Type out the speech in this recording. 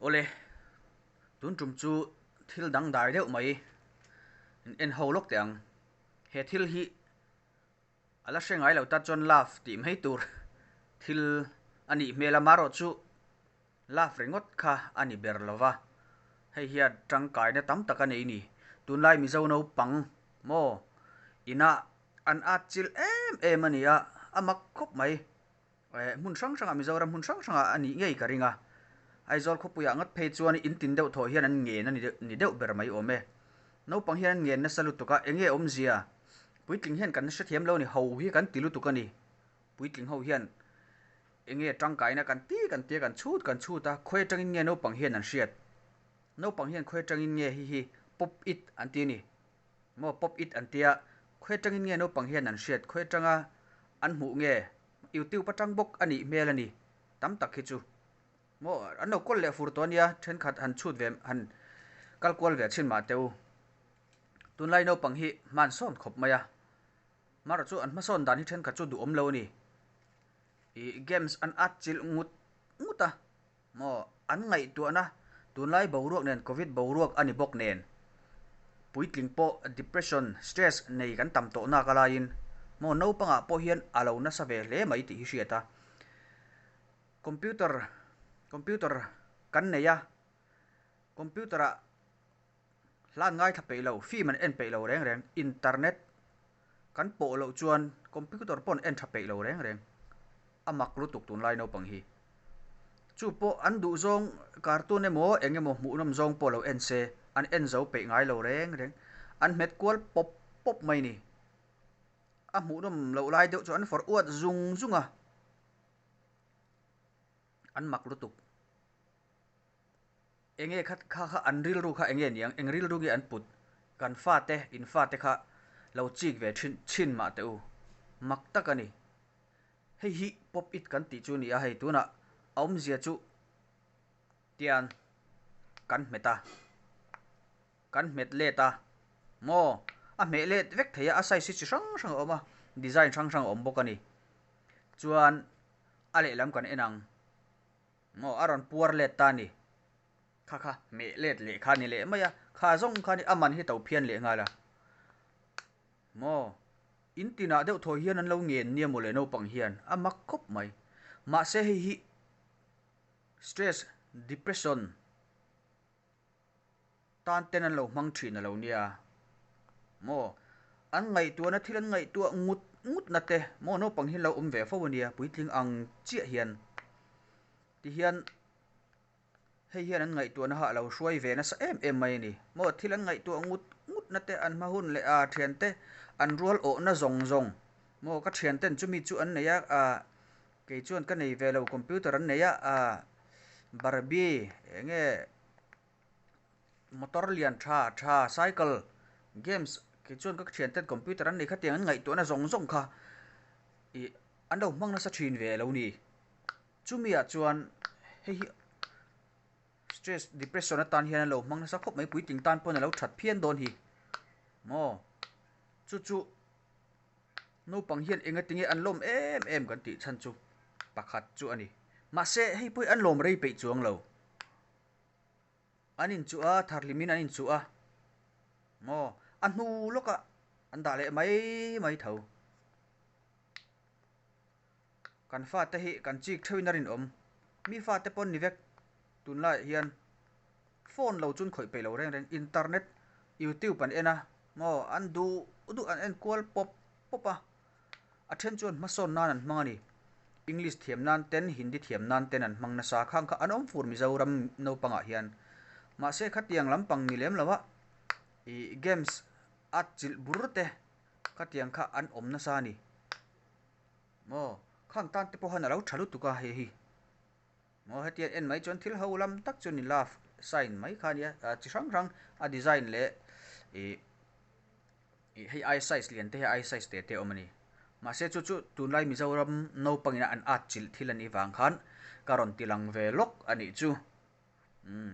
Awle, tun tum chu thil dangdai deuh mai in en ho lawk teh ang. He thil hi a la hre ngai lo ta chuan love tih mai tur thil a nih hmel a, marawh chu love ringawt kha a ni ber lo va, hei hian tangkaina tam tak a nei ni. Tunlai Mizo naupang maw inah an at chilh em em a ni a, a mak khawp mai. Hmun hrang hrangah Mizoram hmun hrang hrangah a nih ngei ka ring a, Aizawl khawpuiah ngat phei chuan in tin deuh thawh hian an ngen a ni deuh ber mai awm e. Naupang hian an ngen nasa lutuk a, enge awmzia? Puitling hian kan hrethiam lo a ni, ho hi kan ti lutuk a ni. Puitling ho hian enge tangkaina kan ti kan tia kan chhut kan chhut a, khawi atangin nge naupang hian an hriat? Naupang hian khawi atangin nge hi hi pop it an ti a ni. Maw pop it an tia, khawi atangin nge naupang hian an hriat? Khawi atanga an hmuh nge? Youtube atang bawk a nih hmel a ni tam tak hi chu maw an lo kawl leh fur tawh a nia thenkhat han chhut ve han kal kual ve thin mah teh u. Tunlai naupang hi hman sawn khawp mai a, marawh chu an hmasawn dan hi thenkhat chu duhawm lo a ni. Ih games an at chilh ngut ngut a Maw an ngaihtuahna tunlai boruak nen covid boruak a ni bawk nen puitling pawh depression, stress nei kan tam tawh nak a laiin maw naupangah pawh hian a lo nasa ve hle mai tih hi hriat a. Computer computer kan nei a, computer ah hlan ngaithla peih lo, film an en peih lo reng reng, internet Kan pawh loh chuan computer pawn en tha peih lo reng reng. A mak lutuk tunlai naupang hi. Chu pawh an duh zawng cartoon emaw eng emaw hmuhnawm zawng pawh lo en se an en zo peih ngai lo reng reng. An hmet kual pawp pawp mai ni. A hmuhnawm loh lai deuh chu an fawrh uat zung zung a. An mak lutuk. Enge kha kha kha an rilru kha enge niang, eng rilru nge an put? Kan fate, in fate kha lo chik ve thin chhin mah teh u. Mak tak a ni. Hei hi pop it kan tih chu a ni a, hei tunah a awmzia chu tian kan hmet a, kan hmet let a, maw a hmeh let vek thei a, a size hi chi hrang hrang a awm a, design hrang hrang a awm bawk a ni. Chuan a lehlam kan en ang. Maw a rawn puar let ta ni. Kha kha meh let leh kha ni leh mai a, kha zawng kha ni a man hi to phian leh nghal a. Maw in tinah deuh thawi hian an lo ngen nia maw le naupang hian a mak khawp mai. Mahse hei hi stress, depression tan ten an lo hmang thin a lo nia. Maw an ngaihtuahna thil an ngaihtuah ngut ngut na te maw naupang hi lo awm ve fo a nia puitling ang chiah hian ti hian hei hian an ngaihtuahna ha a lo hruai ve nasa em em mai a ni. Maw thil an ngaihtuah ngut ngut na te an hma hun leh a thian te an rual awhna zawng zawng maw ka thian ten chumi chu an nei a ah kei chuan ka nei ve lo computer an nei a ah barbie eng nge motor lian tha tha cycle games kei chuan ka thian ten computer an nei kha tiang an ngaihtuahna zawng zawng kha ih an lo hmang nasa thin ve lo ni chumi ah chuan hei hi stress depression atan hian an lo hmang nasa khawp mai puitling tan pawn a lo that phian dawn hi maw chu chu naupang hian enga tinge an lawm em em kan tih chhan chu pakhat chu a ni mahse hei pawh hi an lawm rei peih chuang lo. An inchuh a, tharhlimin an inchuh a, maw? A hnu lawkah an dah leh mai mai tho. Kan fate hi kan chik theuhin a rinawm. Mi fate pawn ni vek tunlaiah hian phone lo chun khawih peih lo reng reng internet, youtube an en a, maw? An duh duh an en kual pawp pawp a. A then chuan hmasawn nan an hmang a ni. English thiam nan ten, Hindi thiam nan ten an hmang nasa. Khang kha an awm fur Mizoram naupangah hian. Mahse khatiang lampang ni lem lo a, ih games a chilh bur te khatiang kha an awm nasa a ni. Maw, khang tan te pawh han a lo tha lutuk a hei hi. Maw hetiang en mai chuan thil ho lam tak chu ni love sign mai kha a nia, chi hrang hrang a design leh ih Ih hei ai size lian te hi ai size te te awm a ni. Mahse chu chu tunlai Mizoram naupangin an at chilh thil a nih vang khan ka rawn ti lang ve lawk a nih chu. Umm.